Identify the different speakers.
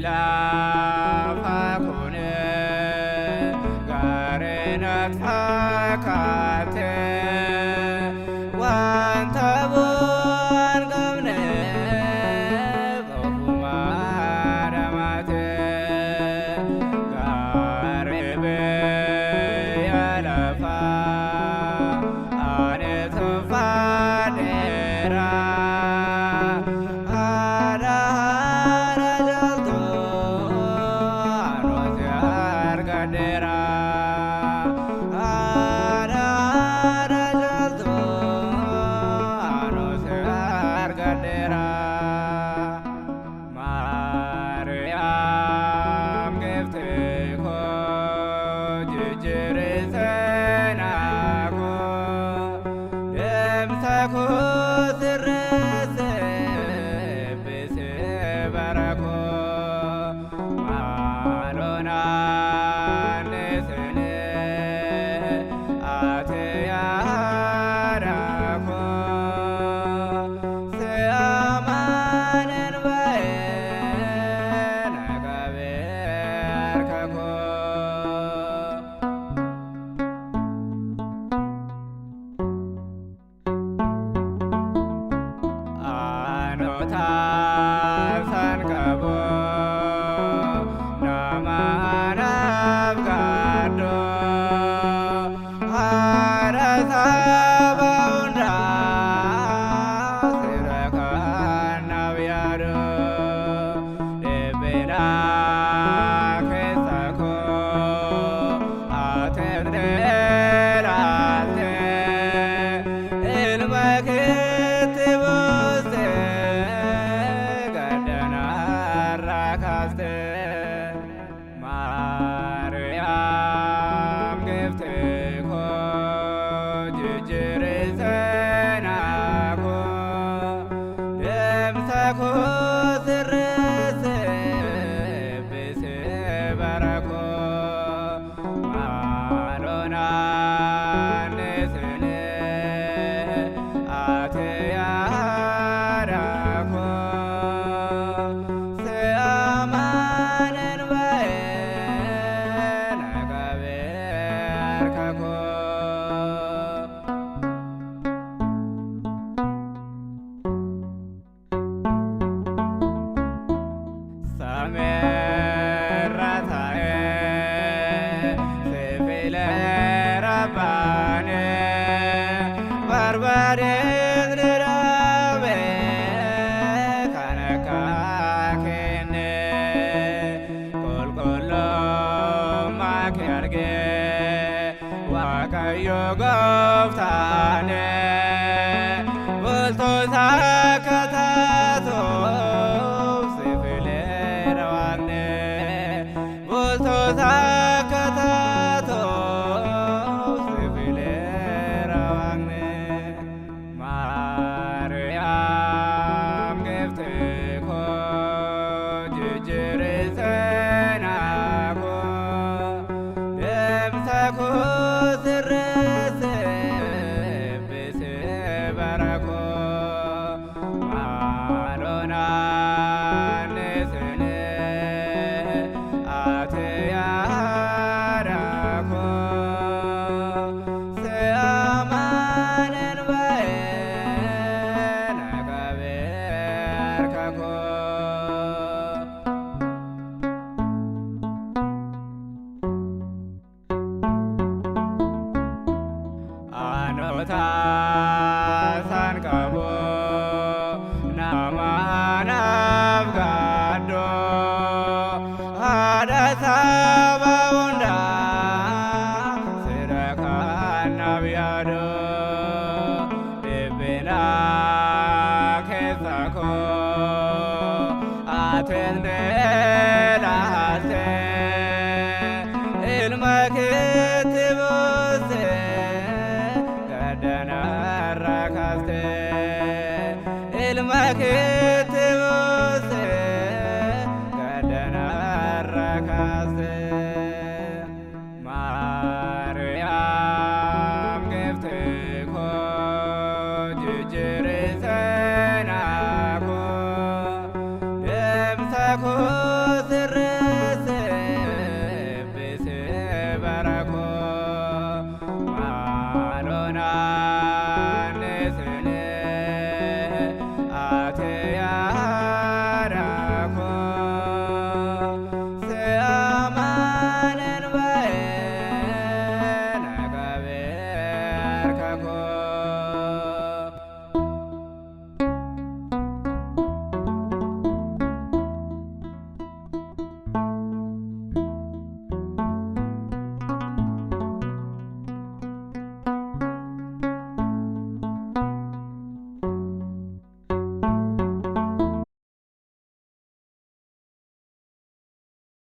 Speaker 1: Lafa kun gaarii natti fakkaate, wanta bu'aan qabne ofuma dhamate. Gaarii biyya lafaa ani tuffadheera. Haadha haadha jaltuu anuuti argadheera. Haadha haadha jaltuu anuuti argadheera. Maariyaam giiftii koo, jijjiirri seenaa koo, deemsa koo sirreesse, eebbisee bara koo. Maaloo naannisinee ati yaada koo, si amaanen ba'ee na qabee harka koo. Anota san qabo nama anaaf gaaddo, haadha saba hundaa sira kanaaf yaadu, dhiphina keessa koo ati dheeraatte, ilma keetti buuste, gaddanarraa kaaste. Maariyaam giiftii koo, jijjiirri seenaa koo, deemsa koo sirreesse, eebbisee bara koo. Maaloo naannisinee ati yaada koo, si amaanen ba'ee na qabee harka koo. Samiirra taa'ee sibiilee rabbaanee barbaadeen ni dhabe kan akka kenne. Qulqullummaa kee argee Waaqayyo gooftaane, bultoota akka taatuuf si fileera Waaqni, bultoota akka taatuuf si fileera Waaqni. Maariyaam giiftii koo, jijjiirri seenaa koo, deemsa koo sirreesse, eebbisee bara koo. Maaloo naannisinee ati yaada koo, si amaanen ba'ee na qabee harka koo. Anota san qabu nama anaaf gaaddo, haadha saba hundaa sira kanaaf yaadu, dhiphina keessa koo atiin dheeraatte, ilma keetti buuste, gaddanarraa kaaste, ilma keetti buuste, gaddanarraa kaaste. Maariyaam giiftii koo, jijjiirri seenaa koo, deemsa koo